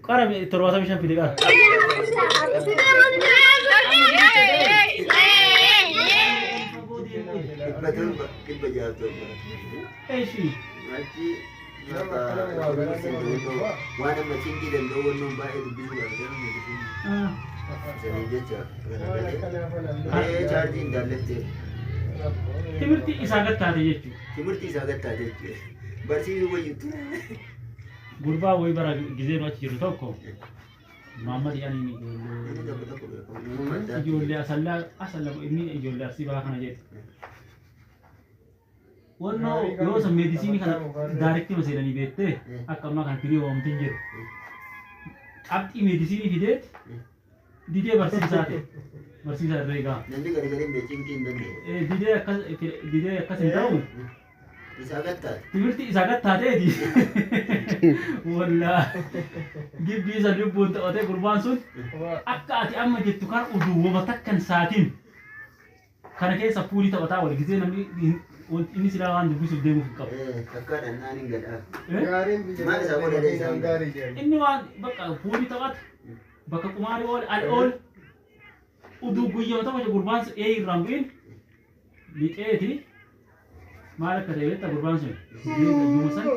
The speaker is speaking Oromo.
Qara 75 fide qara. 700, 607. Eeshi. Achi waan amma cinqii danda'u wannoon baay'ee dubbisuu gaafate nama dubbisuu. Saniif jecha garagalee chaarjii hin daalletti. Timirtii isaa gad taate jechuudha. Timirtii isaa gad taate jechuudha. Barsiisuu wayyutti. Gurbaa wayii bara gizee nu achi jiru tokko Muhammad Yaaniin Inni ijoollee tokko tokko beekamu. Uumama addaa. Ijoollee asallaa asalla inni ijoollee Arsii bahaa kana jedhe. Wannoo yoo san meedisiinii kana daarektii seenanii beektee akka ammaa kana firii waamti hin jiru. Qabxii meedisiinii fideet didee barsiisaa ta'e. Barsiisaa herreegaa. Namni gadi gadi hin beekin hin danda'u. Didee akkas hin ta'u. Isaa gad taate. Timirti isaa gad taateeti. Wallaa gibbii isa lubbuun taphatee gurbaan sun akka ati amma jettu kan uduuwwama takkan saatiin kana keessa puulii taphataa wal gizee namni wanti inni silaa waan dubbisuuf deemuuf hin qabu. Takkaa dhannaan hin gadhaa. Eh? Gaariin biyya Maal isaa godhe makiinaan isaan? gaarii jedhan. Inni waan bakka puulii taphatu bakka qumaarii oole al oole uduu guyyama tokko gurbaan sun ee irraan bu'in lixeeti maal akka ta'e beektaa gurbaan sun guyyuma san